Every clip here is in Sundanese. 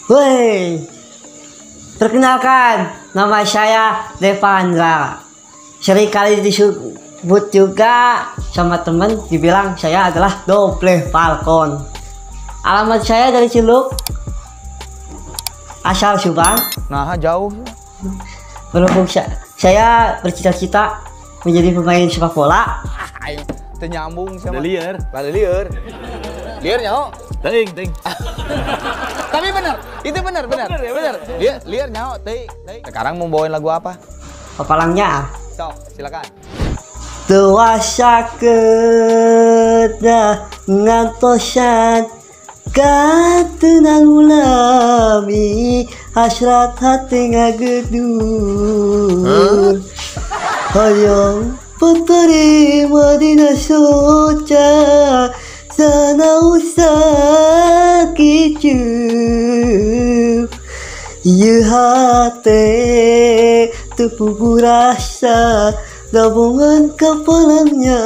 Woi, perkenalkan, nama saya Devandra. Seringkali disebut juga sama temen, dibilang saya adalah Doble Falcon. Alamat saya dari Ciluk, asal Subang. Nah, jauh. Berhubung saya bercita-cita menjadi pemain sepak bola. Ayo, ternyambung sama. Liar. Liar. Liar nyaho. Ting, ting. Tapi benar, itu benar, benar. Benar ya, benar. Liar, liar nyaho, ting, ting. Sekarang mau bawain lagu apa? Papalangnya. Sok, silakan. Tua saketna ngantosan katenang ulami hasrat hati ngagedur. Hoyong putri Madinah soca sana usah kicu. Ieu hate teu puguh rasa gabungan kapalangnya.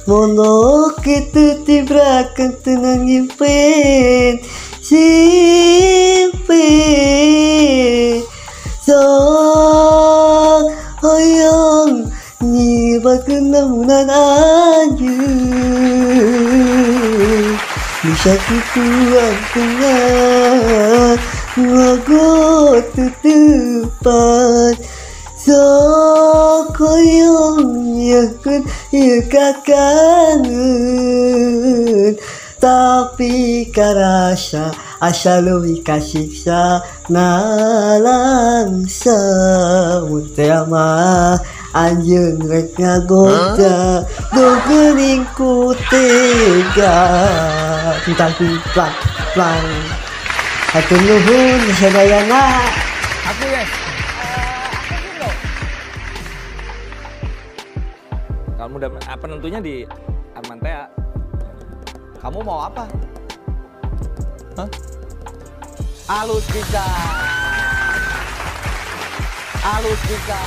Mono kitu tibrakeun teu nyimpen simpen. Sok hoyong nyibatkeun lamunan anjeun. Bisa kitu antengna ngagot tutupan. Sok hoyong nyieun ieu kakangen. Tapi karasa asa leuwih kasiksa nalangsa. Mun teh mah anjeun rek ngagoda duh geuning ku tega. Tentang plang plang. Hatur nuhun sadayana. Aku ya. Kamu udah apa nentunya di Armantea. Kamu mau apa? Hah? Alus bisa. Alus bisa.